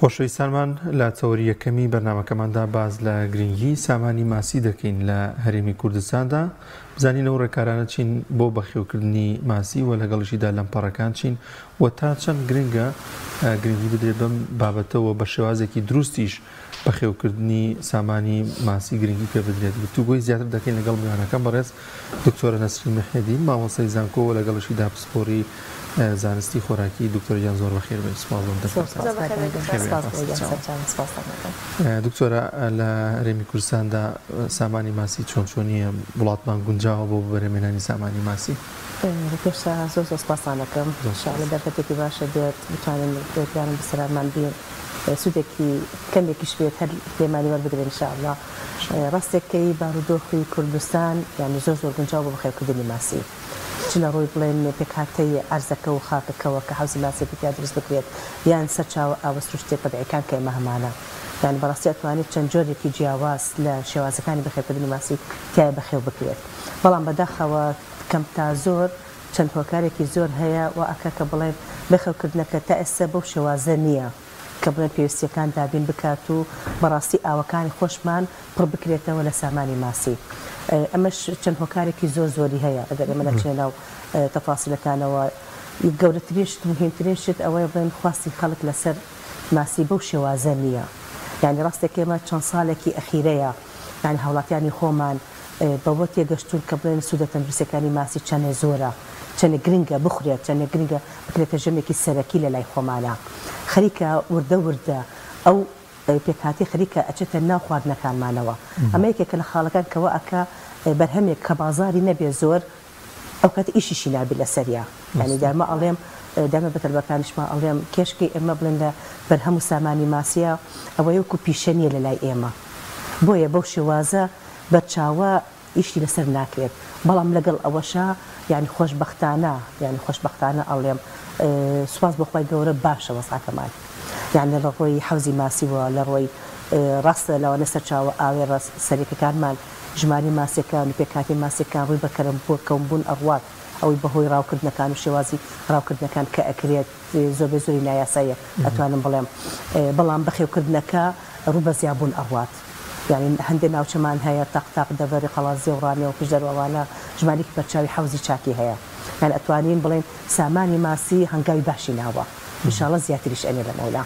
خۆشەویستانمان لە تەوەری یەکەمی بەرنامەکەماندا باس لە گرنگی سامانی ماسی دەکەین لە هەرێمی کوردستاندا، بزانین ئەو ڕێکارانە چین بۆ بەخێوکردنی ماسی و لەگەڵیشیدا لەمپەڕەکان چین و تا چەند گرنگە گرنگی بدرێت بەم بابەتە و بە شێوازێکی دروستیش بەخێوکردنی سامانی ماسی گرنگی پێ بدرێت. گفتوگۆی زیاتر دەکەین لەگەڵ میوانەکەم بەڕێز دکتۆرە نەسرین محێدین مامۆستای زانکۆ و لەگەڵیشیدا پسپۆڕی زانستی خۆراکی. دکتۆرە گیان زۆر بەخێر بێی، سوپاس بۆم دەرفەتە. دکتۆرە لە هەرێمی کوردستاندا سامانی ماسی چۆن چۆنیە؟ وڵاتمان گونجاوە بۆ بەرهەمهێنانی سامانی ماسی؟ پێشتا زۆر زۆر سوپاستان دەکەم، ان شاء اللە دەرفەتێکی باشە بێت بتوانین پێیان بەسەرانمان بین سوودێکی کەمێکیش بێت هەر لێمانی وەربگرن ان شاء اللە. ڕاستەکەی بارودۆخی کوردستان یانی زۆر زۆر گونجاو بۆ بەخێوکردنی ماسی چ لە ڕووی بڵێن پێکهاتەی عەرزەکە و خاکەکەوە کە حەوزی ماسیەکی تیا دروست بکرێت یان سەرچاوە ئاوە سروشتیە تەبعیەکان کە ئێمە هەمانە یانی بەڕاستی ئەتوانێت چەند جۆرێکی جیاواز لە شێوازەکانی بەخێوکردنی ماسی تیایا بەخێو بکرێت بەڵام بەداخەوە کەم تا زۆر چەند هۆکارێکی زۆر هەیە وا ئەکا کە بڵێن بەخێوکردنەکە تا ئێستا بەو شێوازە نیە. کە بڵێن پێویستییەکان دابین بکات و بەڕاستی ئاوەکانی خۆشمان پڕ بکرێتەوە لە سامانی ماسی. ئەمەش چەند هۆکارێکی زۆر زۆری هەیە ئەگەر ئێمە نەچینە ناو تەفاسیلەکانەوە. گەورەترین شت موهیمترین شت ئەوەیە بڵێن خواستی خەڵک لەسەر ماسی بەو شێوازە نییە. یانی ڕاستێک ئێمە چەند ساڵێکی ئەخیرەیە یانی هاوڵاتیانی خۆمان بەوە تێگەشتوون کە بڵێن سوودە تەندروستیەکانی ماسی چەنێ زۆرە، چەنێ گرنگە بخورێت، چەنێ گرنگە بکرێتە ژەمێکی سەرەکی لە لای خۆمانا. خەریکە وردە وردە ئەو پێکهاتەی خەریکە ئەچێتە ناو خواردنەکانمانەوە. ئەمە یەکێکە لە خاڵەکان کە وا ئەکا بەرهەمێک کە بازاری نەبێ زۆر ئەو کاتە ئیشیشی نابێ لەسەریا. یانی دایمە ئەڵێم دایمە بە تەلبەکانیشمان ئەڵێم کێشکەی ئێمە بڵێن لە بەرهەم و سامانی ماسیە ئەوەیە وەکو پیشە نیە لە لای ئێمە. بۆیە بەو شێوازە بەرچاوە ئیشی لەسەر ناکرێت بەڵام لەگەڵ ئەوەشا یانی خۆشبەختانە یانی خۆشبەختانە ئەڵێم سوپاس بۆ خوای گەورە باشە وەزعەکەمان یانی لە ڕۆی حەوزی ماسیوە لە ڕۆی ڕاستە لەوانە سەرچاوە ئاوێڕە سەرەکیەکانمان ژمارەی ماسیەکان و پێکهاتەی ماسیەکان ڕووی بە کەرم بووە کەم بوون ئەڕوات ئەوەی بەهۆی ڕاوکردنەکان و شێوازی ڕاوکردنەکان کە ئەکرێت زۆربەی زۆری نایاساییە ئەتوانم بڵێم بەڵام بەخێوکردنەکە ڕوو بە زیابوون ئەڕوات یانی هەندێ ناوچەمان هەیە تاق تاق دەڤەری قەڵادزێ و ڕانیە و پشدەر و ئەوانە ژمارەیەکی بەرچاوی حەوزی چاکی هەیە یانی ئەتوانین بڵێین سامانی ماسی هەنگاوی باشی ناوە ئیشاڵا زیاتریش ئەنێ لەمەولا.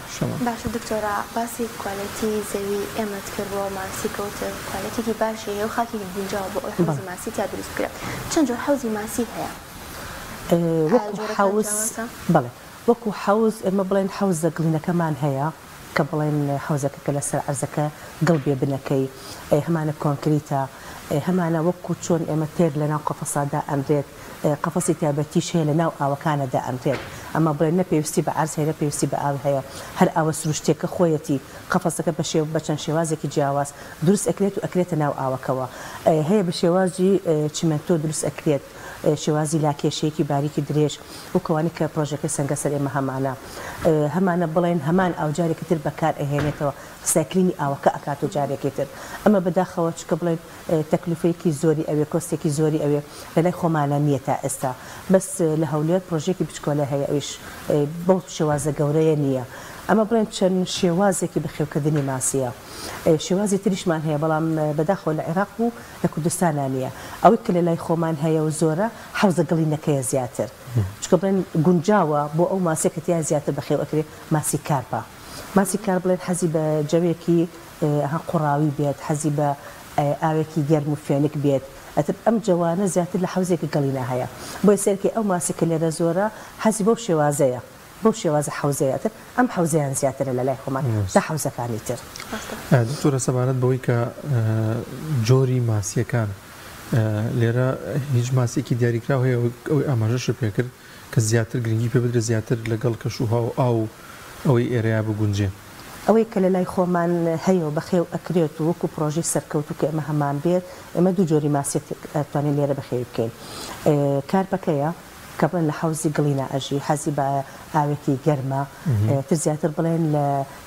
باشە دکتۆرە باسی کوالێتی زەوی ئێمەت کرد بۆ ماسی کە وتت کوالێتێکی باشی هەیە و خاکێکی گونجاوە بۆ ئەوەی حەوزی ماسی تیا دروست بکرێت چەند جۆر حەوزی ماسی هەیە؟ وەکو حەوز بەڵێ وەکو حەوز ئێمە بڵێن حەوزە گڵینەکەمان هەیە کە بڵێن حەوزەکە کە لەسەر عەرزەکە گڵ بێ بنەکەی هەمانە کۆنکریتە هەمانە وەکو چۆن ئێمە تێر لەناو قەفەسا دائەنرێت قەفەسی تایبەتیش هەیە لەناو ئاوەکانە دائەنرێت ئەمە بڵێن نە پێویستی بە عەرز هەیە نە پێویستی بە ئاو هەیە هەر ئاوە سروشتیەکە خۆیەتی قەفەسەکە بە شێو بە چەند شێوازێکی جیاواز دروست ئەکرێت و ئەکرێتە ناو ئاوەکەوە هەیە بە شێوازی چیمەنتۆ دروست ئەکرێت شێوازی لاکێشەیەکی باریکی درێژ وەک ئەوانەی کە پرۆژەکەی سەنگەسەر ئێمە هەمانە هەمانە بڵێن هەمان ئاو جارێکی تر بەکار ئەهێنێتەوە recycling ی ئاوەکە ئەکات و جارێکی تر ئەمە بەداخەوە چونکە بڵێن تەکلفەیەکی زۆری ئەوێ کۆستێکی زۆری ئەوێ لەلای خۆمانە نییە تا ئێستا بەس لە هەولێر پرۆژەیەکی بچکۆلە هەیە ئەویش بەو شێوازە گەورەیە نییە ئەمە بڵێن چەند شێوازێکی بەخێوکردنی ماسیە شێوازی تریشمان هەیە بەڵام بەداخەوە لە عێراق و لە کوردستانا نییە ئەوەی کە لەلای خۆمان هەیە و زۆرە حەوزە گڵینەکەیە زیاتر چونکە بڵێن گونجاوە بۆ ئەو ماسیە کە تیا زیاتر بەخێو ئەکرێ ماسی کارپە ماسی کار بڵێن حەزی بە جەوێکی ها قوڕاوی بێت حەزی بە ئاوێکی گەرم و فێنک بێت ئەتر ئەم جەوانە زیاتر لە حەوزێکی گڵینا هەیە بۆیە سەیرکەی ئەو ماسی کە لێرە زۆرە حەزی بەو شێوازەیە بەو شێوازە حەوزەیە ئەتر ئەم حەوزەیان زیاترە لە لای خۆمان تا حەوزەکانی تر. دکتۆرە سەبارەت بەوەی کە جۆری ماسیەکان لێرە هیچ ماسیەکی دیاریکراو هەیە ئەوەی ئاماژەشت پێکرد کە زیاتر گرنگی پێ بدرێت زیاتر لەگەڵ کەش و هاو ئاو ئەوەی ئێرەیا بگونجێ؟ ئەوەی کە لە لای خۆمان هەیە و بەخێو ئەکرێت و وەکو پڕۆژەی سەرکەوتوو کە ئێمە هەمان بێت ئێمە دوو جۆری ماسیە ئەتوانین لێرە بەخێوی بکەین کارپەکەیە کە بڵێن لە حەوزی گڵینا ئەژی حەزی بە ئاوێکی گەرمە تر زیاتر بڵێن لە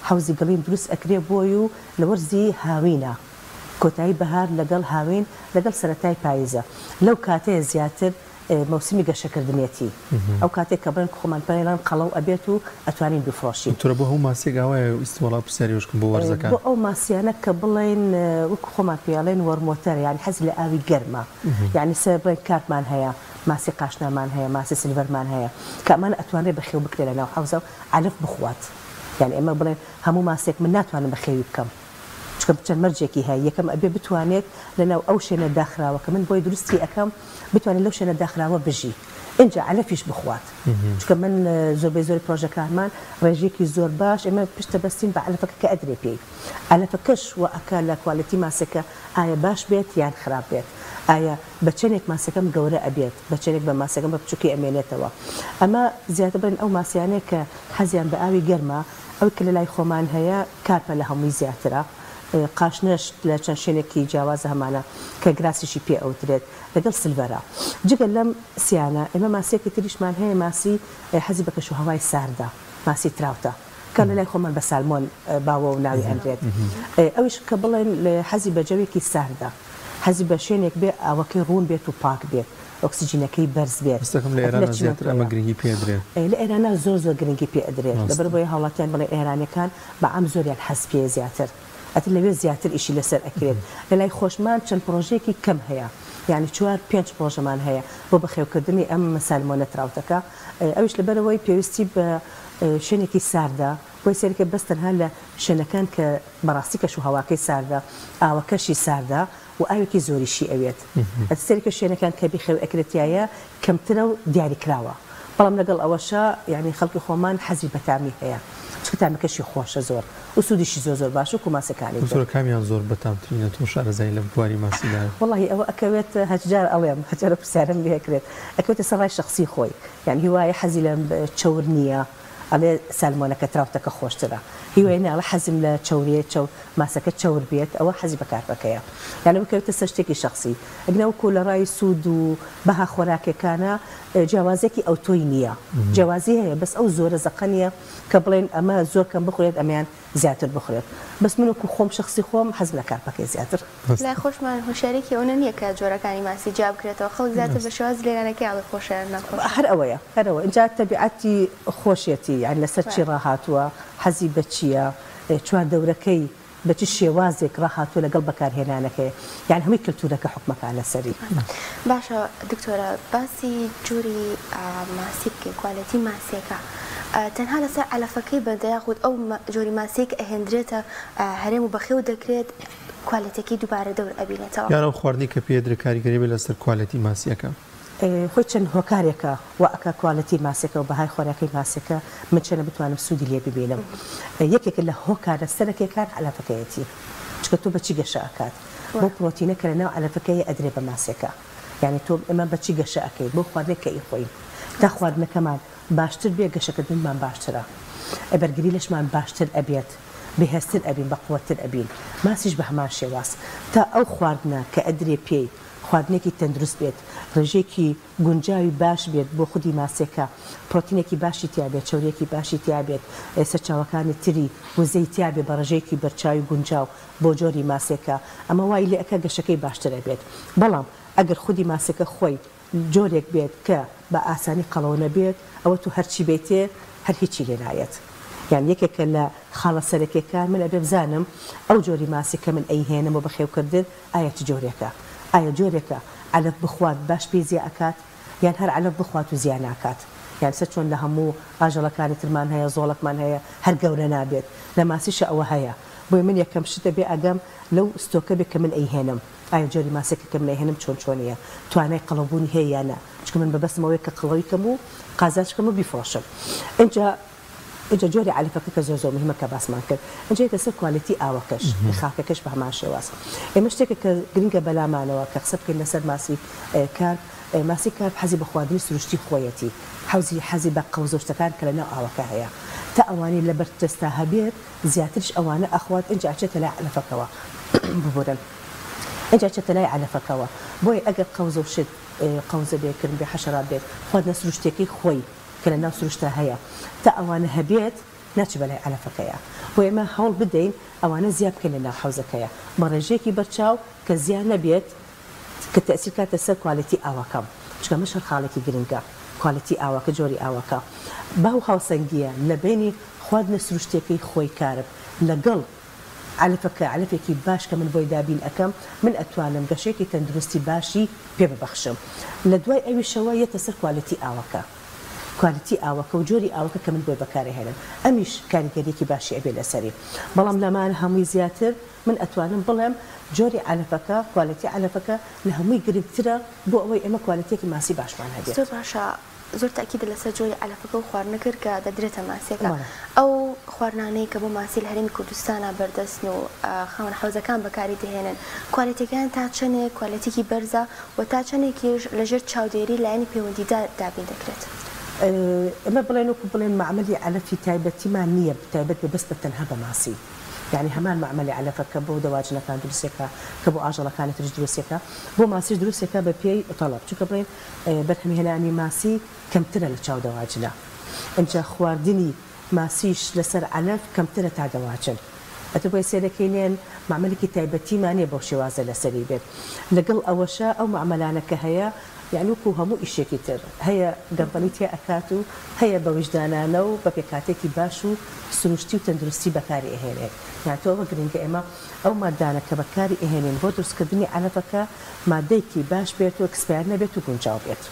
حەوزی گڵین دروست ئەکرێ بۆی و لە وەرزی هاوینە کۆتایی بەهار لەگەڵ هاوین لەگەڵ سەرەتای پایزە لەو کاتەیە زیاتر مەوسمی گەشەکردنیەتی ئەو کاتێک کە بڵێن خۆمان پێڵێن قەڵەو ئەبێت و ئەتوانین بیفڕۆشین. دکتۆرە بۆ هەموو ماسیەک ئاوایە ویستم وەڵا پرسیاری وشکم بۆ وەرزەکان. بۆ ئەو ماسیانە کە بڵێن وەکو خۆمان پێڵێن warm water ە یانی حەزی لە ئاوی گەرمە یانی سەر بڵێن carp مان هەیە ماسی قاشنامان هەیە ماسی silver مان هەیە کە ئەمانە ئەتوانرێت بەخێو بکرێت لە ناو حەوزە و عەلەف بخوات یانی ئێمە بڵێن هەموو ماسیەک من ناتوانم بەخێوی بکەم چونکە چەند مەرجێکی هەیە یەکەم ئەبێ بتوانێت لەناو ئەو شوێنە داخراوە کە من بۆی دروستی ئەکەم بتوانێت لەو شوێنە داخراوە بژی ئینجا عەلەفیش بخوات چونکە من زۆربەی زۆری پرۆژەکانمان ڕێژەیەکی زۆر باش ئێمە پشت دەبەستین بە عەلەفەکە کە ئەدرێ پێی عەلەفەکەش وا ئەکا لە quality ماسیەکە ئایا باش بێت یان خراپ بێت ئایا بە چەنێک ماسیەکەم گەورە ئەبێت بە چەنێک بە ماسیەکەم بە بچوکی ئەمێنێتەوە ئەمە زیاتر بڵێن ئەو ماسیانەیە کە حەزیان بە ئاوی گەرمە ئەوی کە لەلای خۆمان هەیە carp ە لە هەمووی زیاترە، قاشنەش لە چەند شوێنێکی جیاوازە هەمانە کە گراسیشی پێ ئەوترێت لەگەڵ silver ە. جگە لەم سیانە ئێمە ماسیەکی تریشمان هەیە ماسی حەزی بە کەشوهەوای ساردە، ماسی trout ە کە لەلای خۆمان بە سالمۆن باوە و ناوی ئەنرێت. ئەویش کە بڵێن حەزی بە جەوێکی ساردە. حەزی بە شوێنێک بێ ئاوەکەی ڕوون بێت و پاک بێت، ئۆکسجینەکەی بەرز بێت. هەستەکەم لە ئێرانا زیاتر ئەمە گرنگی پێ ئەدرێت. لە ئێرانا زۆر زۆر گرنگی پێ ئەدرێت لەبەر بۆیە هاوڵاتیان بڵێ ئێرانیەکان بە عام زۆریان حەز پێیە زیاتر ئەتر لەوێ زیاتر ئیشی لەسەر ئەکرێت لەلای خۆشمان چەند پڕۆژەیەکی کەم هەیە یانی چوار پێنج پڕۆژەمان هەیە بۆ بەخێوکردنی ئەم سالمۆنە trout ەکە ئەویش لەبەرئەوەی پێویستی بە شوێنێکی ساردە بۆیە سەیرکە بەس تەنها لە شوێنەکان کە بەڕاستی کەش و هەواکەی ساردە ئاوەکەشی ساردە و ئاوێکی زۆریشی ئەوێت ئەتر سەیرکە شوێنەکان کە بیخەوی ئەکرێت تیایا کەمترە و دیاری کراوە بەڵام لەگەڵ ئەوەشا یانی خەڵکی خۆمان حەزی بە تامی هەیە چونکە تامەکەشی خۆشە زۆر و سوودیشی زۆر زۆر باشە وەکو ماسیەکانی تر. دکتۆرە کامیان زۆر بەتامترینە تۆ شارەزای لە بواری ماسیدا؟ وەڵاهی ئەوە ئەکەوێت هەجار ئەڵێم هەجار ئەو پرسیارەم لێ ئەکرێت ئەکەوێتە سەر ڕای شەخسی خۆی یانی هی وایە حەزی لە چەور نییە ئەڵێ سالمۆنەکە trout ەکە خۆشترە هی وای نا ئەڵێ حەزم لە چەوریە چەو ماسەکە چەور بێت ئەوە حەزی بە carp ەکەیە یانی بکەوێتە سەر شتێکی شەخسی ئەگنا وەکو لە ڕای سوود و بەها خۆراکێکانە جیاوازیەکی ئەوتۆی نییە جیاوازی هەیە بەس ئەو زۆرە زەقە نییە کە بڵێن ئەمە زۆر کەم بخورێت ئەمەیان زیاتر بخورێت بەس من وەکو خۆم شەخسی خۆم حەزم لە carp ەکەی زیاتر. لای خۆشمان هۆشیاریەکی ئەونە نیە کە جۆرەکانی ماسی جیا بکرێتەوە خەڵک زیاتر بە شێوازی لێرانەکەی ئەڵێ خۆشە یان ناخۆشە. هەر ئەوەیە هەر ئەوە ئینجا تەبیعەتی خۆشیەتی یانی لەسەر چی ڕاهاتووە حەزی بە چیە چواردەورەکەی بە چ شێوازێک ڕاهاتووە لەگەڵ بەکارهێنانەکەی یانی هەمووی کلتورەکە حوکمەکا لەسەری. باشە دکتۆرە باسی جۆری ماسی بکەین quality ماسیەکە تەنها لەسەر عەلەفەکەی بەندە یاخود ئەو جۆری ماسیەی کە ئەهێندرێتە هەرێم و بەخێو دەکرێت quality ەکەی دووبارە دەور ئەبینێتەوە. یان ئەو خواردنەی کە پێ ئەدرێت کاریگەری بێت لەسەر quality ماسیەکە. خۆی چەند هۆکارێکە وا ئەکا quality ماسیەکە و بەهای خۆراکەی ماسیەکە من چەنە بتوانم سوودی لێ ببینم یەکێکە لە هۆکارە سەرەکیەکان عەلەفەکەیەتی چونکە تۆ بە چی گەشە ئەکات بەو پرۆتینە کە لەناو عەلەفەکەیە ئەدرێ بە ماسیەکە یانی تۆ ئێمە بە چی گەشە ئەکەین بەو خواردنەی کە ئیخۆین تا خواردنەکەمان باشتر بێ گەشەکردنمان باشترە بەرگری لەشمان باشتر ئەبێت بەهێزتر ئەبین بەقوەتتر ئەبین ماسیش بە هەمان شێواز تا ئەو خواردنە کە ئەدرێ پێی خواردنێکی تەندروست بێت ڕێژەیەکی گونجاوی باش بێت بۆ خودی ماسیەکە پرۆتینێکی باشی تیا بێت چەوریەکی باشی تیا بێت سەرچاوەکانی تری وزەی تیا بێت بە ڕێژەیەکی بەرچاوی گونجاو بۆ جۆری ماسیەکە ئەمە وای لێ ئەکا گەشەکەی باشتر ئەبێت بەڵام ئەگەر خودی ماسیەکە خۆی جۆرێک بێت کە بە ئاسانی قەڵەو نەبێت ئەوە تۆ هەرچی بەیتێ هەر هیچی لێ نایەت یان یەکێکە لە خاڵە سەرەکیەکان من ئەبێ بزانم ئەو جۆری ماسی کە من ئەیهێنم بۆ بەخێوکردن ئایا چ جۆرێکە ئایا جۆرێکە عەلەف بخوات باش پێی زیا ئەکات یان هەر عەلەف بخوات و زیا ناکات یان سە چۆن لە هەموو ئاژەڵەکانی ترمان هەیە زۆڵەکمان هەیە هەر گەورە نابێت لە ماسیشا ئەوە هەیە بۆیە من یەکەم شت ئەبێ ئاگام لەو ستۆکە بێ کە من ئەیهێنم ئایا جۆری ماسیەکە کە من ئەیهێنم چۆن چۆنیە توانای قەڵەوبوونی هەیە یا نا چونکە من مەبەستم ئەوەیە کە قەڵەوی کەم و قازانج کەم و بیفرۆشم ئینجا ئینجا جۆری عەلەفەکە کە زۆر زۆر مهمە کە باسمان کرد ئینجا یەتە سەر quality ئاوەکەش خاکەکەش بە هەمان شێواز ئێمە شتێکە کە گرنگە بەلامانەوە کە قسە بکەین لەسەر ماسی carp ماسی carp حەزی بە خواردنی سروشتی خۆیەتی حەوزی حەزی بە قەوزە و شتەکان کە لەناو ئاوەکە هەیە تا ئەوانەی لەبەر دەستا هەبێت زیاتریش ئەوانە ئەخوات ئینجا ئەچێتە لای عەلەفەکەوە ببورن ئینجا ئەچێتە لای عەلەفەکەوە بۆیە ئەگەر قەوزە و شت قەوزە بێ کرم بێ حەشەرات بێت خواردنە سروشتیەکەی خۆی کە لە ناو سروشتا هەیە تا ئەوانە هەبێت ناچێ بەلای عەلەفەکەیا بۆیە ئێمە هەوڵ بدەین ئەوانە زیا بکەین لە ناو حەوزەکەیا بە ڕێژەیەکی بەرچاو کە زیا نەبێت کە تەئسیر کاتە سەر quality ئاوەکەم. چونکە ئەمەش هەر خاڵێکی گرنگە کوالێتی ئاوەکە جۆری ئاوەکە بەو هاوسەنگیە لە بەینی خواردنە سروشتیەکەی خۆی carp لەگەڵ عەلەفەکە عەلەفێکی باش کە من بۆی دابین ئەکەم من ئەتوانم گەشەیەکی تەندروستی باشی پێ ببەخشم لە دوای ئەویشەوە یەتە سەر کوالێتی ئاوەکە کوالێتی ئاوەکە و جۆری ئاوەکە کە من بۆی بەکارئەهێنم ئەمیش کاریگەریەکی باشی ئەبێ لەسەری بەڵام لەمانە هەمووی زیاتر من ئەتوانم بڵێم جۆری عەلەفەکە کوالێتی عەلەفەکە لە هەمووی گرنگترە بۆ ئەوەی ئێمە کوالێتیەکی ماسی باشمان هەبێت. زۆر باشە زۆر تەئکیدت لەسەر جۆری عەلەفەکە و خواردنە کرد کە دەدرێتە ماسیەکە ئەو خواردنانەی کە بۆ ماسی لە هەرێمی کوردستانا بەردەستن و خاوەن حەوزەکان بەکاری دەهێنن کوالێتیەکەیان تا چەنێک کوالێتیکی بەرزە و تا چەنێکیش لەژێر چاودێری لایەنی پەیوەندیدار دابین دەکرێت؟ ئێمە بڵێن وەکو بڵێن مەعمەلی عەلەفی تایبەتیمان نییە تایبەت بێ بەس بە تەنها بە ماسی یانی هەمان مەعمەلی عەلەفە کە بۆ دەواجنەکان دروستەکا کە بۆ ئاژەڵەکانی تریش دروستەکا بۆ ماسیش دروستەکا بە پێی تەڵەب چونکە بڵێن بەرهەمهێنانی ماسی کەمترە لە چاو دەواجنە ئینجا خواردنی ماسیش لەسەر عەلەف کەمترە تا دەواجن ئەتو بۆیە سەیرەکەی نێن مەعمەلێکی تایبەتیمان نیە بەو شێوازە لەسەری بێت لەگەڵ ئەوەشا ئەو مەعمەلانە کە هەیە یانی وەکو هەموو ئیشێکی تر هەیە گەندەڵی تیا ئەکات و هەیە بە ویژدانانە و بە پێکهاتەیەکی باش و سروشتی و تەندروستی بەکاری ئەهێنێت یانی تۆ ئەوە گرنگە ئێمە ئەو مادانە کە بەکاری ئەهێنین بۆ دروستکردنی عەلەفەکە مادەیەکی باش بێت و expire نەبێت و گونجاو بێت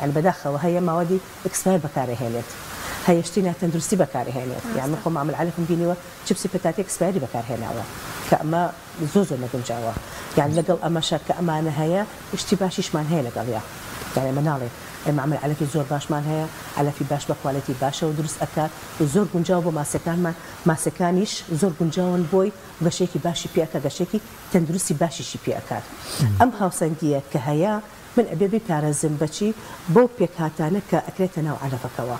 یانی بەداخەوە هەیە ماوەدی expire بەکارئەهێنێت هەیە شتی ناتەندروستی بەکارئەهێنێت یان من خۆم مەعمەل عەلەفم بینیوە چپسی پەتاتەی expired ی بەکارهێناوە کە ئەمە زۆر زۆر نەگونجاوە یان لەگەڵ ئەمەشا کە ئەمانە هەیە شتی باشیشمان هەیە لەگەڵیا یان ئێمە ناڵێین ئێمە مەعمەل عەلەفی زۆر باشمان هەیە عەلەفی باش بە کوالێتی باشەوە دروست ئەکات و زۆر گونجاوە بۆ ماسیەکانمان ماسیەکانیش زۆر گونجاون بۆی گەشەیەکی باشی پێ ئەکات گەشەیەکی تەندروستی باشیشی پێ ئەکات ئەم هاوسەنگیە کە هەیە من ئەبێ بیپارێزم بەچی؟ بەو پێکهاتانە کە ئەکرێتە ناو عەلەفەکەوە.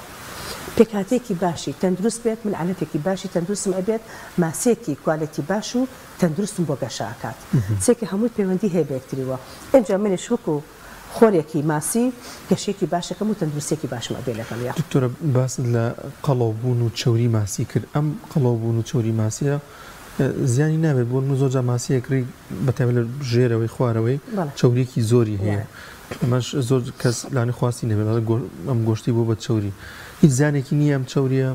پێکهاتەیەکی باشی تەندروست بێت، من عەلەفێکی باشی تەندروستم ئەبێت، ماسیەکی کوالێتی باش و تەندروستم بۆ گەشە ئەکات. سێکە هەمووی پەیوەندی هەیە بە یەکتریوە. ئینجا منیش وەکو خۆرێکی ماسی گەشەیەکی باش ئەکەم و تەندروستیەکی باشم ئەبێ لەگەڵیا. دکتۆرە باست لە قەڵەوبوون و چەوری ماسی کرد، ئەم قەڵەوبوون و چەوری ماسیە زیانی نابێت بۆ نمونە زۆر جار ماسی ئەکڕی بە تایبەت لە ژێرەوەی خوارەوەی چەوریەکی زۆری هەیە ئەمەش زۆر کەس لانی خواستی نەبێت ئەڵێ ئەم گۆشتی بۆ بە چەوری هیچ زیانێکی نییە ئەم چەوریە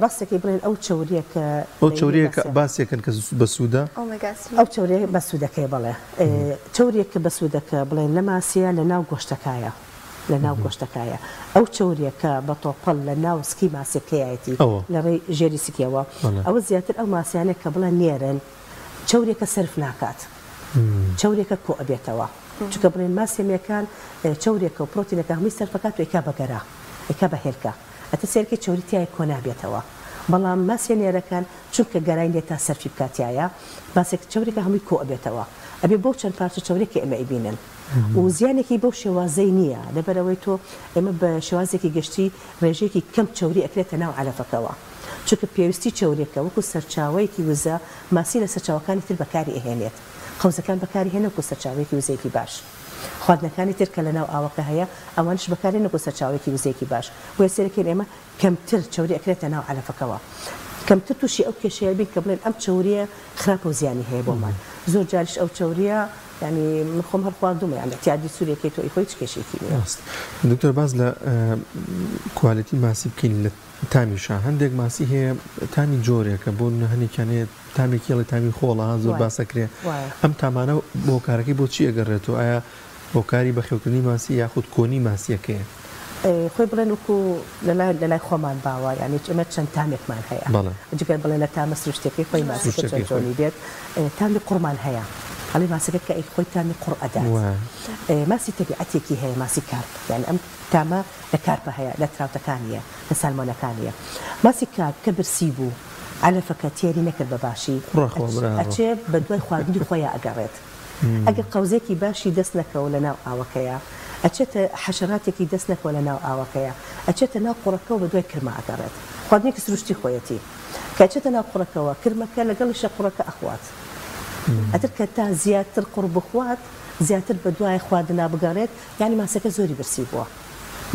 ڕاستەکەی بڵێن ئەو چەوریە کە ئەو چەوریە کە باسیەکەن کە بەسوودە ئەو چەوریە بەسوودەکەی بەڵێ چەوریە کە بەسوودەکە بڵێن لە ماسیە لە ناو گۆشتەکایە لە ناو گۆشتەکایە. ئەو چەوریە کە بە تۆپەڵ لە ناو سکی ماسیەکەیایەتی لە ڕێی ژێری سکیەوە ئەوە زیاتر ئەو ماسیانە کە بڵێن نێرن چەوریەکە سەرف ناکات چەوریەکە کۆ ئەبێتەوە چونکە بڵێن ماسیە مێکان چەوریەکە و پرۆتینەکە هەمووی سەرف ئەکات و ئەیکا بە گەرا ئەیکا بە هێلکە ئەتە سەیرکەی چەوری تیایە کۆ نابێتەوە بەڵام ماسیە نێرەکان چونکە گەرای نیە تا سەرفی بکات تیایە ماسیەکە چەوریەکە هەمووی کۆ ئەبێتەوە ئەبێ بەو چەند پارچە چەوریە کە ئێمە ئەیبینن. و زیانێکی بەو شێوازەی نییە لەبەرئەوەی تۆ ئێمە بە شێوازێکی گشتی ڕێژەیەکی کەم چەوری ئەکرێتە ناو عەلەفەکەوە چونکە پێویستی چەوریەکە وەکو سەرچاوەیەکی وزە ماسی لە سەرچاوەکانی تر بەکاری ئەهێنێت قەوزەکان بەکاری هێنن وەکو سەرچاوەیەکی وزەیەکی باش خواردنەکانی تر کە لەناو ئاوەکە هەیە ئەوانیش بەکارێن وەکو سەرچاوەیەکی وزەیەکی باش بۆیە سەیرەکەین ئێمە کەمتر چەوری ئەکرێتە ناو عەلەفەکەوە کەمتر توشی ئەو کێشەیە بین کە بڵێن ئەم چەوریە خراپە و زیانی هەیە بۆمان زۆر جاریش ئەو چەوریە یانی من خۆم هەر خواردومە یان اعتیادی سوریەکەی تۆ ئیخۆ هیچ کێشەیەکی نیە. ڕاست دکتۆر باس لە کوالێتی ماسی بکەین لە تامیشا هەندێک ماسی هەیە تامی جۆرێکە بۆ نمونە هەنێکیان هەیە تامێکی ئەڵێ تامی خۆڵە ها زۆر باس ئەکرێ ئەم تامانە هۆکارەکەی بۆ چی ئەگەڕێتەوە ئایا هۆکاری بەخێوکردنی ماسی یاخود کۆنی ماسیەکەیە؟ خۆی بڵێن وەکو لەلای لەلای خۆمان باوە یانی ئێمە چەند تامێکمان هەیە جگە بڵێن لە تامە سروشتیەکەی خۆی ماسیەکە چەند جۆری بێت تامی قوڕمان هەیە ئەڵێ ماسیەکە کە ئەی خۆی تامی قوڕ ئەدات ماسی تەبیعەتێکی هەیە ماسی carp یانی ئەم تامە لە carp ە هەیە لە trout ەکانیە لە salmon ەکانیە ماسی carp کە برسی بوو عەلەفەکە تێری نەکرد بە باشی ئەچێ بە دوای خواردنی خۆیا ئەگەڕێت ئەگەر قەوزێکی باشی دەست نەکەوە لە ناو ئاوەکەیا ئەچێتە حەشەراتێکی دەست نەکەوە لە ناو ئاوەکەیا ئەچێتە ناو قوڕەکەوە بە دوای کرما ئەگەڕێت خواردنێکی سروشتی خۆیەتی کە ئەچێتە ناو قوڕەکەوە کرمەکە لەگەڵیشا قوڕەکە ئەخوات ئەتر کە تا زیاتر قوڕ بخوات زیاتر بە دوای خواردنا بگەڕێت یانی ماسەکە زۆری برسی بووە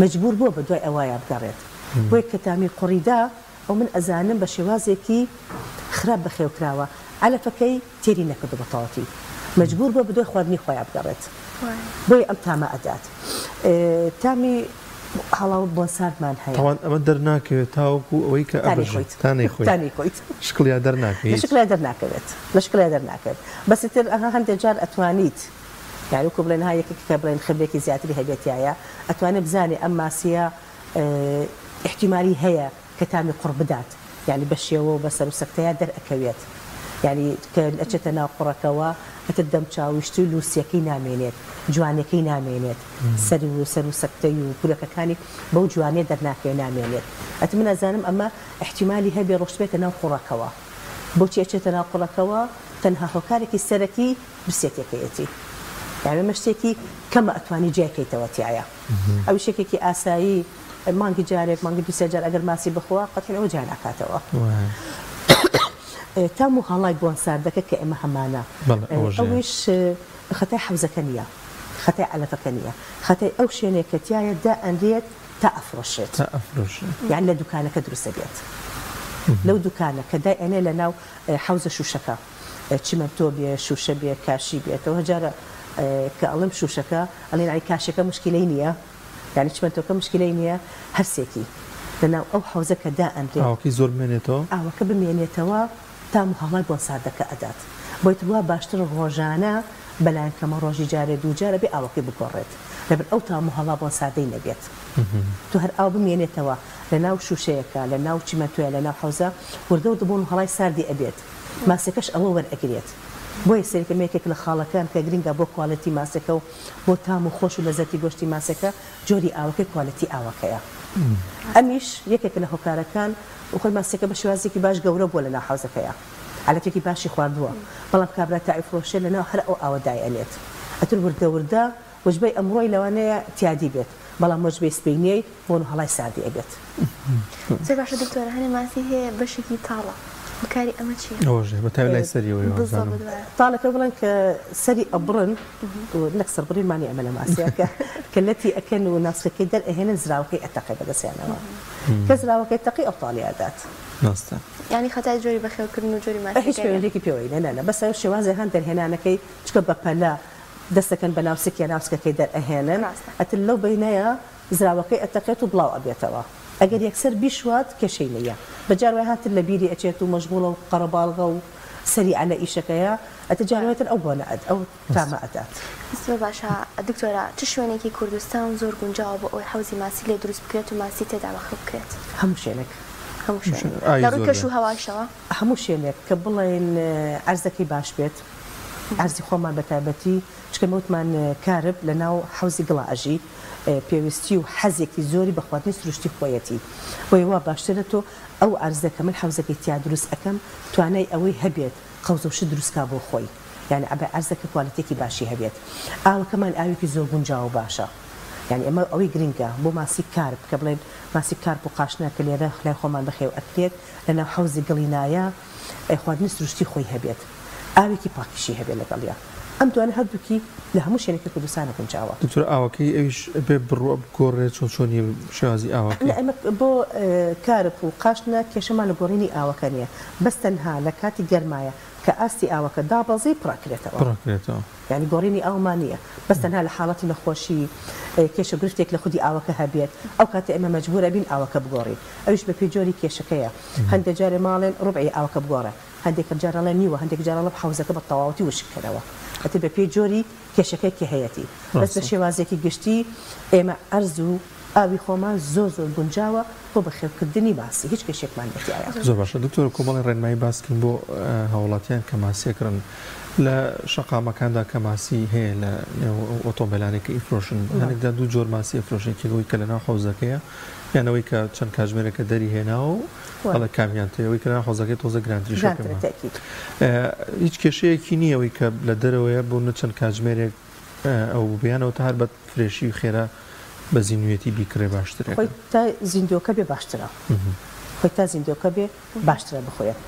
مەجبور بووە بە دوای ئەوەیا بگەڕێت بۆیە کە تامی قوڕی دا ئەو من ئەزانم بە شێوازێکی خراپ بەخێو کراوە عەلەفەکەی تێری نەکردو بە تەواوەتی مەجبور بووە بەدوای خواردنی خۆیا بگەڕێت. بۆیە ئەم تامە ئەدات تامی هەڵاو بۆن ساردمان هەیە. تاوان ئەمە دەرناکەوێت تاوەکو ئەوەی کە تا نەیخۆیت تا نەیخۆیت تا نەیخۆیت شکڵیا دەرناکەوێت لە شکڵیا دەرناکەوێت لە شکڵیا دەرناکەوێت بەس ئیتر ئەها هەندێک جار ئەتوانیت یانی وەکو بڵێن ها یەکێک کە بڵێن خبرێکی زیاتری هەبێت تیایا ئەتوانێت بزانێ ئەم ماسیە ئیحتیمالی هەیە کە تامی قوڕ بدات یانی بە شێوە و بە سەر و سەکتەیا دەر ئەکەوێت یانی کە ئەچێتە ناو قوڕەکەوە ئیتر دەم چاویشتی و لوسیەکەی نامێنێت جوانیەکەی نامێنێت سەر و سەر و سەکتەی و پورەکەکانی بەو جوانیە دەرناکەوێ نامێنێت ئەتر من ئەزانم ئەمە ئیحتیمالی هەبێ ڕۆشتبێتە ناو قوڕەکەوە بۆچی ئەچێتە ناو قوڕەکەوە تەنها هۆکارێکی سەرەکی برسێتیەکەیەتی یانی ئەمە شتێکی کەمە ئەتوانی جیای کەیتەوە تیایا ئەویش یەکێکی ئاسایی مانگی جارێک مانگی دوو سێ جار ئەگەر ماسی بخوا قەتعەن ئەوە جیا ناکاتەوە. تام و هەڵای بۆن ساردەکە کە ئێمە هەمانە ئەویش خەتای حەوزەکە نییە خەتای عەلەفەکە نییە خەتای ئەو شوێنێک کە تیایە دائەنرێت تا ئەفرۆشرێت یان لە دوکانەکە دروستە بێت لەو دوکانە کە دای ئەنێ لە ناو حەوزە شوشەکە چیمەنتۆ بێ شوشە بێ کاشی بێتەوە جارە کە ئەڵێم شوشەکە ئەڵێن ئای کاشەکە مشکلەی نییە یانی چیمەنتۆکە مشکلەی نییە هەرسێکی لەناو ئەو حەوزە کە دائەنرێت ئاوەکەی زۆر بمێنێتەوە؟ ئاوەکە بمێنێتەوە تام و هەڵای بۆن ساردەکە ئەدات بۆیە وا باشترە ڕۆژانە بەلایەن کەمە ڕۆژی جارێ دووجار ئەبێ ئاوەکەی بگۆڕێت لەبەر ئەو تام و هەڵا بۆن ساردەی نەبێت تۆ هەر ئاو بمێنێتەوە لەناو شوشەیەکە لەناو چیمەنتۆیە لەناو حەوزە وردە وردە بۆن و هەڵای ساردی ئەبێت ماسیەکەش ئەوە وەرئەگرێت بۆیە سەیرکە ئەمە یەکێک لە خاڵەکان کە گرنگە بۆ کوالێتی ماسیەکە و بۆ تام و خۆش و لەزەتی گۆشتی ماسیەکە جۆری ئاوەکەی کوالێتی ئاوەکەیە ئەمیش یەکێکە لە هۆکارەکان و خۆی ماسیەکە بە شێوازێکی باش گەورە بووە لەناو حەوزەکەیا عەلەفێکی باشی خواردووە بەڵام کابرا تا ئەیفرۆشێ لەناو هەر ئەو ئاوە دایئەنێت ئەتر وردە وردە وەجبەی ئەمڕۆی لەوانەیە تیادی بێت بەڵام وەجبەی سبەینێی بۆن و هەڵای ساردی ئەبێت. زۆر باشە دکتۆرە هەنێ ماسی هەیە بەشێکی تاڵە هۆکاری ئەمە چیە؟ ئەوەش هەیە بەتایبەت لای سەریەوەی وابزانم. بالضبط وایە. تاڵەکە بڵێن کە سەری ئەبڕن نەک سەربڕین مانی ئەمە لە ماسیە کە کە لەتی ئەکەن و ناسکەکەی دەر ئەهێنن زراوەکەی ئەتەقێ بەدەستیانەوە کە زراوەکەی تەقی ئەو تاڵی ئەدات. ڕاستە. یانی خەتای جۆری بەخێوکردن و جۆری ماسیەکە هیچ نیە؟ پەیوەندیەکی پێوەی نیە نا نا بەس ئەو شێوازی هان دەرهێنانەکەی چونکە بەپەلە دەست ئەکەن بە ناو سکیا ناو سکەکەی دەر ئەهێنن ڕاستە. ئەتر لەو بەینەیا زراوەکەی ئەتەقێت و بڵاو ئەبێتەوە ئەگەر یەکسەر بیشوات کێشەی نیە بە جار وایە هاتر لە بیری ئەچێت و مەشغوڵە و قەرەباڵغە و سەریعە لە ئیشەکەیا ئەتر جار وایە تر ئەو بۆنە ئەد ئەو تامە ئەدات. زۆر باشە دکتۆرە چ شوێنێکی کوردستان زۆر گونجاوە بۆ ئەوەی حەوزی ماسی لێ دروست بکرێت و ماسی تێدا بەخێو بکرێت؟ هەموو شوێنێک. هەموو شوێنێک ئاوی لە ڕووی زۆر کەش بێ. و هەواشەوە؟ هەموو شوێنێک کە بڵێین عەرزەکەی باش بێت عەرزی خۆمان بە تایبەتی چونکە ئێمە وتمان کارب لە ناو حەوزی گڵا ئەژی پێویستی و حەزێکی زۆری بە خواردنی سروشتی خۆیەتی بۆیە وا باشترە تۆ ئەو عەرزە کە من حەوزەکەی تیا دروست ئەکەم توانای ئەوەی هەبێت قەوزە و شت دروست کا بۆ خۆی یانی ئەبێ عەرزەکە کوالێتیەکی باشی هەبێت ئاوەکەمان ئاوێکی زۆر گونجاو و باشە یانی ئێمە ئەوەی گرنگە بۆ ماسی کارپ کە بڵێن ماسی کارپ و قاشنە کە لێرە لای خۆمان بەخێو ئەکرێت لەناو حەوزی گڵی نایە خواردنی سروشتی خۆی هەبێت ئاوێکی پاکیشی هەبێت لەگەڵیا ئەم دوانە هەردووکی لە هەموو شوێنێکی کوردستانە گونجاوە. دکتۆر ئاوەکەی ئەویش ئەبێ بڕوا بگۆڕێ چۆن چۆنیە شێوازی ئاوەکەی؟ نا ئێمە بۆ کارپ و قاشنە کێشەمان لە گۆڕینی ئاوەکە نیە بەس تەنها لە کاتی گەرمایە کە ئاستی ئاوەکە دابەزی پڕ ئەکرێتەوە. پڕ ئەکرێتەوە. یانی گۆڕینی ئاومان نیە بەس تەنها لە حاڵەتی نەخۆشی کێشە گرفتێک لە خودی ئاوەکە هەبێت ئەو کاتە ئێمە مەجبور ئەبین ئاوەکە بگۆڕین ئەویش بە پێی جۆری کێشەکەیە هەندێک جارێ ماڵێن ڕوبعی ئاوەکە بگۆڕە هەندێک جار ئەڵێن نیوە هەندێک جار ئەڵێن حەوزەکە بە تەواوەتی وشک کەرەوە ئەتر بە پێی جۆری کێشەکەی کە هەیەتی بەس بە شێوازێکی گشتی ئێمە عەرز و ئاوی خۆمان زۆر زۆر گونجاوە بۆ بەخێوکردنی ماسی هیچ کێشێکمان نیە تیایا. زۆر باشە دکتۆر کۆمەڵی ڕێنمایی باس کەین بۆ هاوڵاتیان کە ماسی ئەکڕن لە شەقامەکاندا کە ماسی هەیە لە نێو ئەو ئۆتۆمبێلانەی کە ئیفرۆشن هەندێک جار دوو جۆر ماسی ئەفرۆشن یەکێک ئەوەی کە لەناو حەوزەکەیە یان ئەوەی کە چەند کاتژمێرێکە دەری هێناوە و ئەڵێ کامیان تێ ئەوەی کە لەناو حەوزەکەی تۆزە گرانتریشە گرانترە تەئکید. هیچ کێشەیەکی نییە ئەوەی کە لە دەرەوەیە بۆ نە چەند کاتژمێرێک ئەو بوو یان ئەوەتا هەر بە فرێشی و خێرا بە زیندوویەتی بیکڕێ باشترە. خۆی تا زیندووەکە بێ باشترە. خۆی تا زیندووەکە بێ باشترە بخورێت.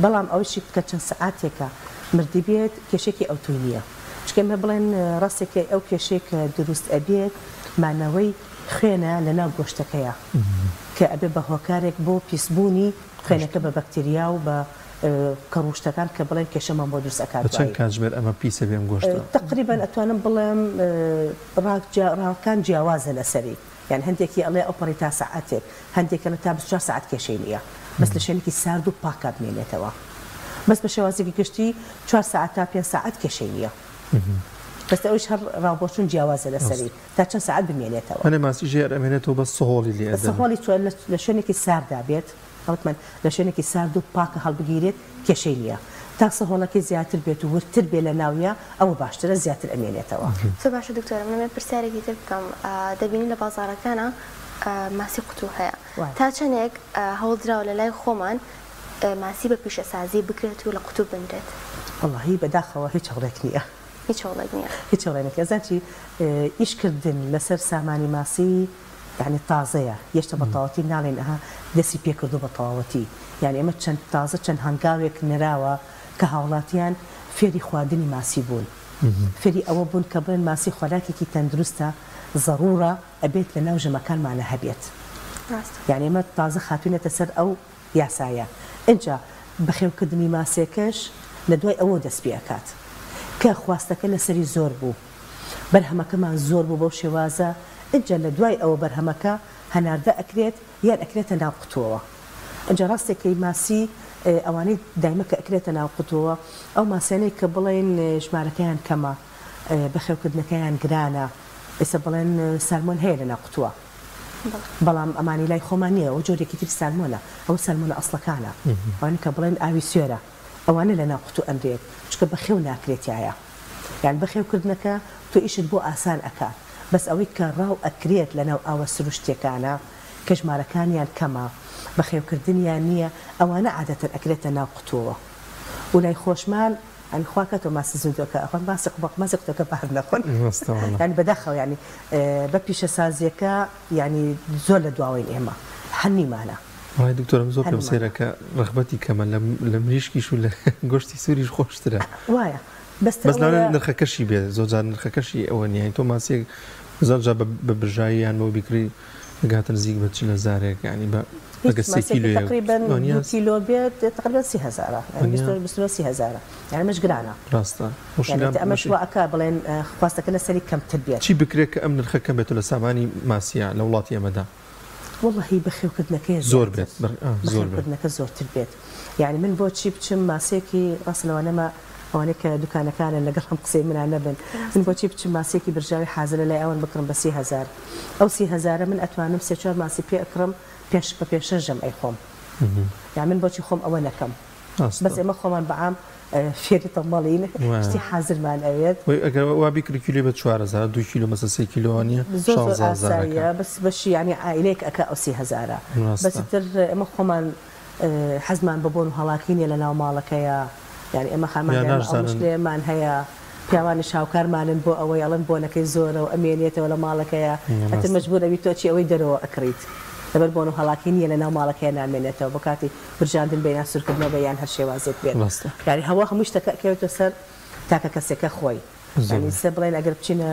بەڵام ئەوەیشی کە چەند سەعاتێکە مردی بێت کێشەیەکی ئەوتۆی نییە. چونکە ئێمە بڵێن ڕاستێکە ئەو کێشەیە کە دروست ئەبێت مانەوەی خوێنە لەناو گۆشتەکەیا کە ئەبێ بە هۆکارێک بۆ پیسبوونی خوێنەکە بە بەکتریا و بە. کەڕوو شتەکان کە بڵێن کێشەمان بۆ دروست ئەکات بە چەند دوایی. کاتژمێر ئەمە پیسە بێ ئەم گۆشتە؟ تەقریبەن ئەتوانم بڵێم ڕاکان جیاوازە لەسەری یان هەندێکی ئەڵێ ئەوپەڕی تا سەعاتێک هەندێک ئەڵێ تا 24 سەعات کێشەی نییە بەس لە شوێنێکی سارد و پاکا بمێنێتەوە بەس بە شێوازێکی گشتی چوار سەعات تا پێنج سەعات کێشەی نییە بەس ئەویش هەر ڕاوبۆچوون جیاوازە لەسەری تا چەند سەعات بمێنێتەوە. هەنێ ماسی ژێر ئەمێنێتەوە بەس سەهۆڵی لێ ئەدەن. سەهۆڵی چۆن لە شوێنێکی ساردا بێت وتمان لە شوێنێکی سارد و پاکە هەڵبگیرێت کێشەی نییە تا سەهۆڵەکەی زیاتر بێت و وردتر بێت لە ناویا ئەوە باشترە زیاتر ئەمێنێتەوە. زۆر باشە دکتۆرە من ئەمەوێت پرسیارێکی تر بکەم دەبینین لە بازاڕەکانا ماسی قوتوو هەیە تا چەندێک هەوڵدراوە لە لای خۆمان ماسی بە پیشەسازی بکرێت و لە قوتوو بنرێت؟ وەڵاهی بەداخەوە هیچ هەوڵێک نییە. هیچ هەوڵێک نییە. هیچ هەوڵێک نییە ئەزانی چی ئیش کردن لەسەر سامانی ماسی یانی تازەیە یەشتا بە تەواوەتی ناڵێین ئەها دەسی پێ کردووە بە تەواوەتی یانی ئێمە چەند تازە چەند هەنگاوێک نراوە کە هاوڵاتیان فێری خواردنی ماسی بوون فێری ئەوە بوون کە بڵێن ماسی خۆراکێکی تەندروستە زەڕوڕە ئەبێت لە ناو ژەمەکانمانە هەبێت یانی ئێمە تازە خاتوینەتە سەر ئەو یاسایە ئینجا بەخێوکردنی ماسێکەش لە دوای ئەوەوە دەست پێ ئەکات کە خواستەکە لەسەری زۆر بوو بەرهەمەکەمان زۆر بوو بەو شێوازە ئینجا لە دوای ئەوە بەرهەمەکە هەناردە ئەکرێت یان ئەکرێتە ناو قوتووەوە ئینجا ڕاستێکەی ماسی ئەوانەی دایمە کە ئەکرێتە ناو قوتووەوە ئەو ماسیانەی کە بڵێین ژمارەکەیان کەمە بەخێوکردنەکەیان گرانە ئێستا بڵێن سالمۆن هەیە لە ناو قوتووە بەڵام ئەمانی لای خۆمان نییە ئەوە جۆرێکی تری سالمۆنە ئەوە سالمۆنە ئەسڵەکانە ئەوانە کە بڵێن ئاوی سوێرە ئەوانە لە ناو قوتوو ئەنرێت چونکە بەخێو ناکرێت تیایا یان بەخێو کردنەکە تۆ ئیشت بۆ ئاسان ئەکات بەس ئەوەی کە ڕاو ئەکرێت لەناو ئاوە سروشتیەکانە کە ژمارەکانیان کەمە بەخێو کردنیان نیە ئەوانە عادەتەن ئەکرێتە ناو قوتوەوە و لای خۆشمان یانی خوا کە تۆ ماسی زیندوەکە ئەخۆن ماسی قوبق ماسی قوتەکە بار نەخۆن یانی بەداخەوە یانی بە پیشەسازیەکە یانی زۆر لە دواوەین ئێمە هەر نیمانە. وەڵای دکتۆر من زۆر پێم سەیرە کە ڕەغبەتی کەمە لە مریشکیش و لە گۆشتی سوریش خۆشترە. وایە بەس بەس لەوانەیە نرخەکەشی بێ زۆر جار نرخەکەشی ئەوە نییە تۆ ماسیەک زۆر جار بە برژایی یان بەوە بیکڕی دەگاتە نزیک بە 40 هەزارێک یانی بە ئەگەر سێ کیلۆیەک تقریبا دوو کیلۆ بێت تقریبا 30 هەزارە یانی 29 30 هەزارە یانی ئەمەش گرانە. ڕاستە یانی ئەمەش وا ئەکا بڵێن خواستەکە لەسەری کەمتر بێت. چی بکرێت کە ئەم نرخە کەم بێتەوە لە سامانی ماسیە لە وڵاتی ئێمەدا؟ وەڵاهی بەخێوکردنەکەیە زۆر بێت بەخێوکردنەکە زۆرتر بێت یانی من بۆچی بچم ماسیەکی ڕاستە لەوانە مە ئەوانەی کە دوکانەکانن لەگەڵ ئەم قسەی منا نەبن من بۆچی بچم ماسیەکی برژاوی حازرە لای ئەوان بکڕم بە 30 هەزار ئەو 30 هەزارە من ئەتوانم سێ چوار ماسی پێ ئەکڕم پێش بە پێ شەش ژەم ئەیخۆم یان من بۆچی خۆم ئەوە نەکەم بەس ئێمە خۆمان بە عام فێری تەمەڵین شتی حازرمان ئەوێت. وەی ئەگەر وا بیکڕی کیلۆی بە 4000 دوو کیلۆ مەسەلەن سێ کیلۆ وانیە زۆر زۆر 16 هەزارەکە. ئاساییە بەس بەشی یانی عائیلەیەک ئەکا ئەو 30 هەزارە بەس ڕاستە. ئیتر ئێمە خۆمان حەزمان بە بۆن و هەڵاکی نیە لەناو ماڵەکەیا یانی ئێمە خانمان یا دایمە ئەو ناشزانن. مشکلەیەمان هەیە پیاوانیش هاوکارمانن بۆ ئەوەی ئەڵێن بۆنەکەی زۆرە و ئەمێنێتەوە لە ماڵەکەیا ئەتر ڕاستە. مەجبور ئەبی تۆ ئەچی ئەوەی دەرەوە ئەکڕیت لەبەر بۆن و هەڵاکی نیە لەناو ماڵەکەیا نامێنێتەوە بۆ کاتی برژاندن بێ یان سورکردنەوە بێ یان هەر شێوازێک بێت ڕاستە. یانی هەوا هەموو شتەکە ئەکەوێتەوە سەر تاکە کەسێکە خۆی یانی زۆر. سە بڵێن ئەگەر بچینە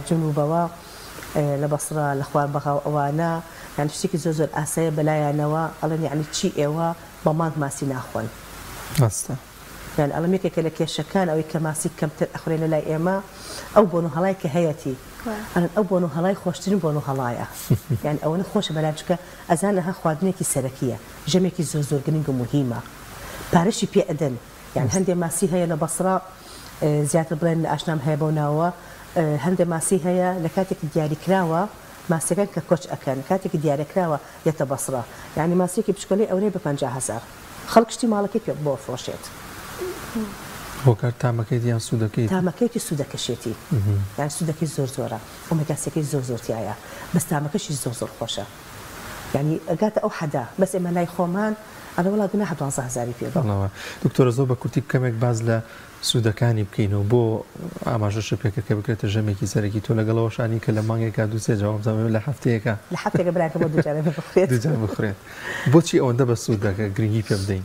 جنوبەوە لە بەسڕە لە خوار بەغا و ئەوانە یانی شتێکی زۆر زۆر ئاسایە بەلایانەوە ئەڵێن یانی چی ئێوە بە مانگ ماسی ناخۆن. ڕاستە. یان ئەڵێم یەکێکە لە کێشەکان ئەوەی کە ماسی کەمتر ئەخورێ لە لای ئێمە ئەو بۆن و هەڵای کە هەیەتی ئەڵێن ئەو بۆن و هەڵای خۆشترین بۆن و هەڵایە یان ئەوەنە خۆشە بەلام چونکە ئەزانن ئەها خواردنێکی سەرەکیە ژەمێکی زۆر زۆر گرنگ و موهیمە پارەشی پێ ئەدەن یان هەندێ ماسی هەیە لە بەسڕە زیاتر بڵێن ئاشنام هەیە بەو ناوە هەندێ ماسی هەیە لە کاتێکی دیاریکراوە ماسیەکان کە کۆچ ئەکەن کاتێکی دیارەکراوە یەتە بەسڕە یانی ماسیەکی بچکۆلەی ئەورەی بە 50 هەزار خەڵک شتی ماڵەکەی پێ بۆ ئەفرۆشێت. هۆکار تامەکەیتی یان سوودەکەیتی؟ تامەکەیتی سوودەکەشێتی یانی سوودەکەی زۆر زۆرە ئۆمێگا سێکەی زۆر زۆر تیایە بەس تامەکەشی زۆر زۆر خۆشە یانی ئەگاتە ئەو حەدە بەس ئێمە لای خۆمان ئەڵێ وەڵا گوناحە 12 هەزاری پێ بەم. بەڵێ دکتۆرە زۆر بە کورتی کەمێک باس لە سوودەکانی بکەینەوە بۆ ئاماژەشت پێکرد کە بکرێتە ژەمێکی سەرەکی تۆ لەگەڵ ئەوەشانی کە لە مانگێکا دوو سێ جار وابزانم لە هەفتەیەکا لە هەفتەیەکا برایەکەم بۆ دوو جار ئەبێ بخورێت. دوو جار بخورێت بۆچی ئەوەندە بەسوودە کە گرنگی پێ بدەین؟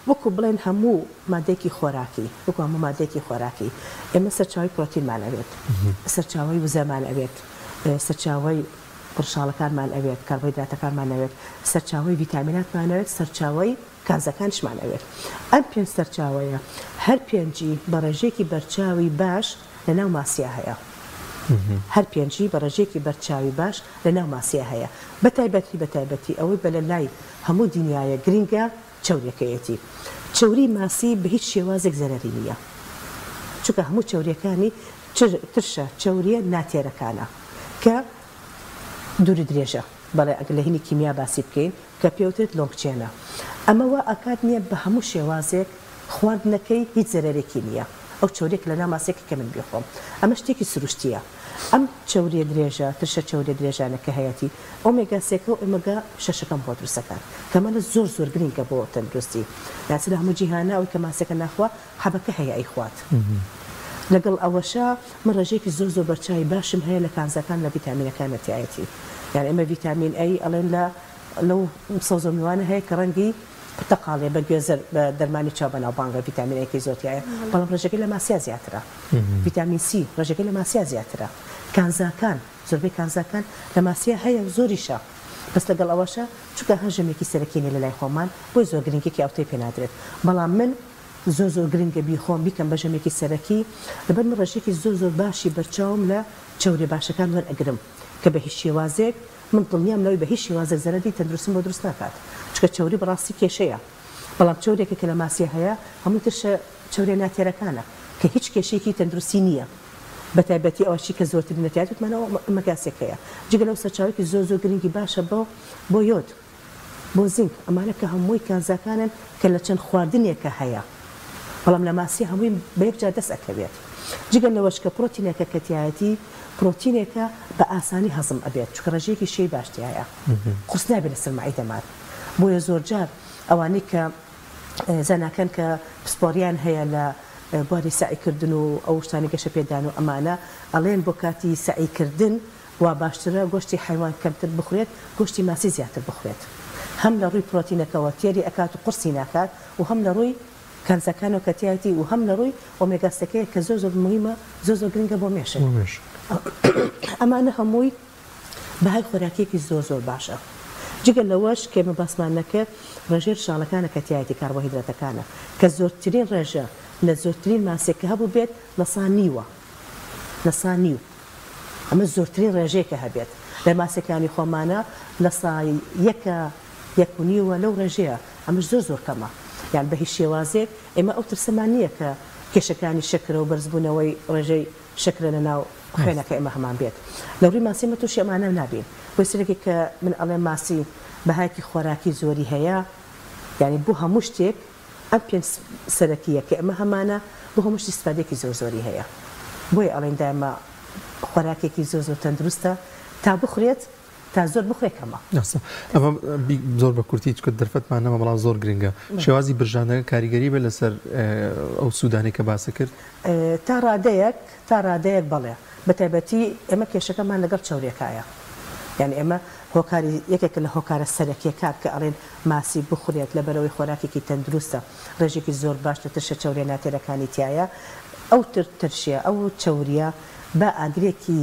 وەکو بڵێن هەموو مادەیەکی خۆراکی وەکو هەموو مادەیەکی خۆراکی ئێمە سەرچاوەی پرۆتینمان ئەوێت سەرچاوەی وزەمان ئەوێت سەرچاوەی. ڕشاڵەکانمان ئەوێت، کاربۆهیدراتەکانمان ئەوێت، سەرچاوەی ڤیتامیناتمان ئەوێت، سەرچاوەی کانزاکانیشمان ئەوێت. ئەم پێنج سەرچاوەیە هەر پێنجی بە ڕێژەیەکی بەرچاوی باش لە ناو ماسیا هەیە. هەر پێنجی بە ڕێژەیەکی بەرچاوی باش لە ناو ماسیا هەیە. بە تایبەتی بە تایبەتی ئەوەی بە لە لای هەموو دنیایە گرینگە چەوریەکەیەتی. چەوری ماسی بە هیچ شێوازێک زەرەری نییە. چونکە هەموو چەوریەکانی ترشە چەوریە ناتێرەکانە کە دوور درێژە. بەڵێ ئەگەر لە هینی کیمیا باسی بکەین کە پێوترێت long chain ە. ئەمە وا ئەکات نییە بە هەموو شێوازێک خواردنەکەی هیچ زەرەرێکی نییە. ئەو چەوریە کە لەناو ماسیەکە کە من بیخۆم. ئەمە شتێکی سروشتیە. ئەم چەوریە درێژە، ترشە چەوریە درێژانە کە هەیەتی، ئۆمێگا سێکە و ئۆمێگا شەشەکەم بۆ دروست ئەکات. کە ئەمانە زۆر زۆر گرینگە بۆ تەندروستی. یان لە هەموو جیهانا ئەوەی کە ماسیەکە ناخوا حەبەکە هەیە ئەیخوات. لەگەڵ ئەوەشا من ڕێژەیەکی زۆر زۆر بەرچاوی باشم هەیە لە کانزاکان لە ڤیتامینەکانە تیایەتی. یان ئێمە ڤیتامین ئەی ئەڵێن لە لەو سەوزە و میوانە هەیە کە ڕەنگی پرتەقاڵیە بە گوێزەر بە دەرمانی چاو بەناوبانگە ڤیتامین ئەیکەی زۆر تیایە بەڵام ڕێژەکەی لە ماسیا زیاترە. ڤیتامین سی ڕێژەکەی لە ماسیا زیاترە. کانزاکان زۆربەی کانزاکان لە ماسیا هەیە و زۆریشە بەس لەگەڵ ئەوەشا چونکە هەر ژەمێکی سەرەکی نیە لەلای خۆمان بۆیە زۆر گرنگیەکی ئەوتۆی پێ نادرێت بەڵام من زۆر زۆر گرنگە بیخۆم بیکەم بە ژەمێکی سەرەکی لەبەر من ڕێژەیەکی زۆر زۆر باشی بەرچاوم لە چەوریە باشەکان وەرئەگرم کە بە هیچ شێوازێک من دڵنیام لەوەی بە هیچ شێوازێک زەرەری تەندروستیم بۆ دروست ناکات چونکە چەوری بەڕاستی کێشەیە بەڵام چەورێکە کە لە ماسیە هەیە هەمووی ترشە چەوریە ناتێرەکانە کە هیچ کێشەیەکی تەندروستی نییە بەتایبەتی ئەوەشی کە زۆرترین نەتیات وتمان ئەوە ئۆمێگا سێکەیە جگە لەو سەرچاوەیەکی زۆر زۆر گرنگی باشە بۆ بۆ یۆد بۆ زینک ئەمانە کە هەمووی کانزاکانن کە لە چەند خواردنێکە هەیە بەڵام لە ماسی هەمووی بە یەک جار دەست ئەکەوێت جگە لەوەش کە پرۆتینێکە کە تیایەتی پرۆتینێکە بە ئاسانی هەزم ئەبێت چونکە ڕێژەیەکی شێی باش تیایە قورس نابێت لەسەر مەعیدەمان بۆیە زۆرجار ئەوانەی کە زاناکان کە پسپۆریان هەیە لە بواری سەعی کردن و ئەو شتانەی گەشە پێدان و ئەمانە ئەڵێن بۆ کاتی سەعی کردن وا باشترە گۆشتی حەیوان کەمتر بخورێت گۆشتی ماسی زیاتر بخورێت هەم لە ڕووی پرۆتینەکەوە تێری ئەکات و قورسی ناکات و هەم لە ڕووی کانزاکانەوە کە تیایەتی و هەم لە ڕووی ئۆمێگا سێکەیە کە زۆر زۆر موهیمە زۆر زۆر گرنگە بۆ مێشک ئەمانە هەمووی بەهای خۆراکیەکی زۆر زۆر باشە جگە لەوەش کە ئێمە باسمان نەکرد ڕێژەی ڕشاڵەکانە کە تیایەتی کاربۆهیدراتەکانە کە زۆرترین ڕێژە لە زۆرترین ماسێک کە هەبوو بێت لە سا نیوە لە سا نیو ئەمە زۆرترین ڕێژەیە کە هەبێت لە ماسیەکانی خۆمانە لە سا یەکە یەک و نیوە لەو ڕێژەیە ئەمەش زۆر زۆر کەمە یان بە هیچ شێوازێک ئێمە ئەو ترسەمان نییە کە کێشەکانی شەکرە و بەرزبوونەوەی ڕێژەی شەکرە لە ناو خوێنەکە ئێمە هەمان بێت لە ڕووی ماسی ئێمە تووشی ئەمانە نابین بۆیە سەرێکی کە من ئەڵێم ماسی بەهایەکی خۆراکی زۆری هەیە یانی بۆ هەموو شتێک ئەم پێنج سەرەکییە کە ئێمە هەمانە بۆ هەموو شتی ئیستفادەیەکی زۆر زۆری هەیە بۆیە ئەڵێین دایمە خۆراکێکی زۆر زۆر تەندروستە تا بخورێت تا زۆر بخورێ کەمە. ڕاستە ئەمە زۆر بە کورتی چونکە دەرفەتمان نەما بەڵام زۆر گرنگە شێوازی برژاندنەکە کاریگەری بێت لەسەر ئەو سوودانەی کە باست کرد؟ تا ڕادەیەک تا ڕادەیەک بەڵێ بە تایبەتی ئێمە کێشەکەمان لەگەڵ چەوریەکایە یانی ئێمە هۆکاری یەکێکە لە هۆکارە سەرەکیەکان کە ئەڵێن ماسی بخورێت لەبەرئەوەی خۆراکێکی تەندروستە ڕێژێکی زۆر باش لە ترشە چەوریە ناتێرەکانی تیایە ئەو ترشیە ئەو چەوریە بە ئاگرێکی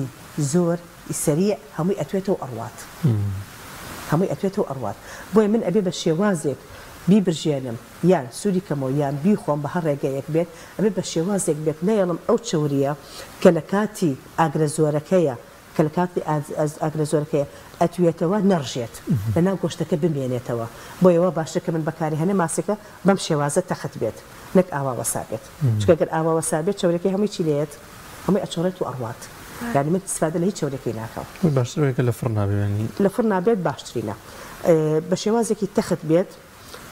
زۆر سەریع هەمووی ئەتوێتەوە ئەڕوات هەمووی ئەتوێتەوە ئەڕوات بۆیە من ئەبێ بە شێوازێک بیبرژێنم یان سوری کەمەوە یان بیخۆم بە هەر ڕێگەیەک بێت ئەبێ بە شێوازێک بێت نەیەڵم ئەو چەوریە کە لە کاتی ئاگرە زۆرەکەیە کە لە کاتی ئاگرە زۆرەکەیە ئەتوێتەوە نەڕژێت لە ناو گۆشتەکە بمێنێتەوە بۆیە وا باشترە کە من بەکاری هەنێ ماسیەکە بەم شێوازە تەخت بێت نەک ئاوا وەسابێت چونکە گەر ئاوا وەسابێت چەوریەکەی هەمووی چی لێیەت هەمووی ئەچۆڕێت و ئەڕوات یانی من ئیستفادە لە هیچ چەوریەکەی ناکەم. باشتر وایە کە لە فڕنا بێ یانی. لە فڕنا بێت باشترینە بە شێوازێکی تەخت بێت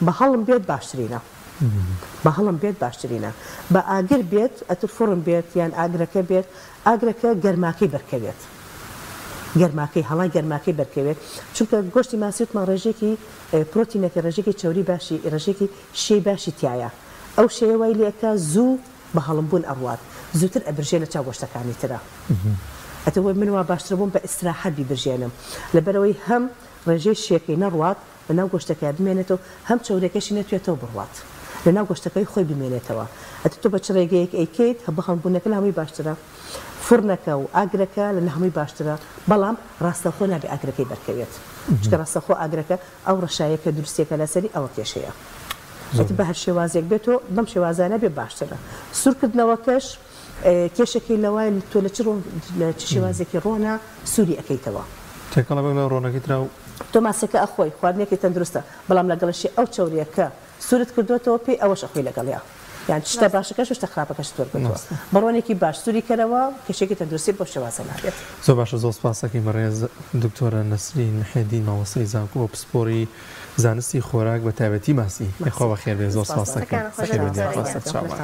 بە هەڵم بێت باشترینە بە هەڵم بێت باشترینە بە ئاگر بێت ئەتر فڕن بێت یان ئاگرەکە بێت ئاگرەکە گەرماکەی بەرکەوێت گەرماکەی هەڵای گەرماکەی بەرکەوێت چونکە گۆشتی ماسی وتمان ڕێژەیەکی پرۆتینەکە ڕێژەیەکی چەوری باشی ڕێژەیەکی شێی باشی تیایە ئەو شێیە وای لێکە زوو بە هەڵم بوون ئەڕوات زووتر ئەبرژێ لە چاو گۆشتەکانی ترا ئەتە وەی من وا باشترە بۆم بە ئیسراحەت بیبرژێنم لەبەرئەوەی هەم ڕێژەی شێکەی نەڕوات لە ناو گۆشتەکەیا بمێنێتەوە هەم چەورەکەشی نەتوێتەوە بڕوات. لە ناو گۆشتەکەی خۆی بمێنێتەوە ئەتو تۆ بە چ ڕێگەیەک ئەیکەیت بە هەڵبوونەکە لە هەمووی باشترە فورنەکە و ئاگرەکە لە هەمووی باشترە بەڵام ڕاستەوخۆ نابێ ئاگرەکەی بەرکەوێت چونکە ڕاستەوخۆ ئاگرەکە ئەو ڕەشایە کە دروستیەکە لەسەری ئەوە کێشەیە ئیتر بە هەر شێوازێک بێت و بەم شێوازانە بێ باشترە سوورکردنەوەکەش کێشەکەی لەوای تۆ لە چ ڕۆن لە چ شێوازێکی ڕۆنە سووری ئەکەیتەوە. تێکەڵە بەگەڵ ڕۆنەکەی ترا و. تۆ ماسیەکە ئەخۆی خواردنێکی تەندروستە بەڵام لەگەڵشی ئەو چەوریە کە سورت کردۆتەوە پێی ئەوەش ئەخۆی لەگەڵیا یان شتە باشەکەش و شتە خراپەکەشت وەرگرتووە بە ڕۆنێکی باش سوری کەرەوە کێشەیەکی تەندروستی بەو شێوازە نابێت. زۆر باشە زۆر سپاس ئەکەین بەڕێز دکتۆرە نەسرین محێدین مامۆستای زانکۆ و پسپۆڕی زانستی خۆراک بە تایبەتی ماسی یاخوا بەخێر بێ زۆر سپاس ئەکەین بەخێر بێن یاخوا سەرچاومان.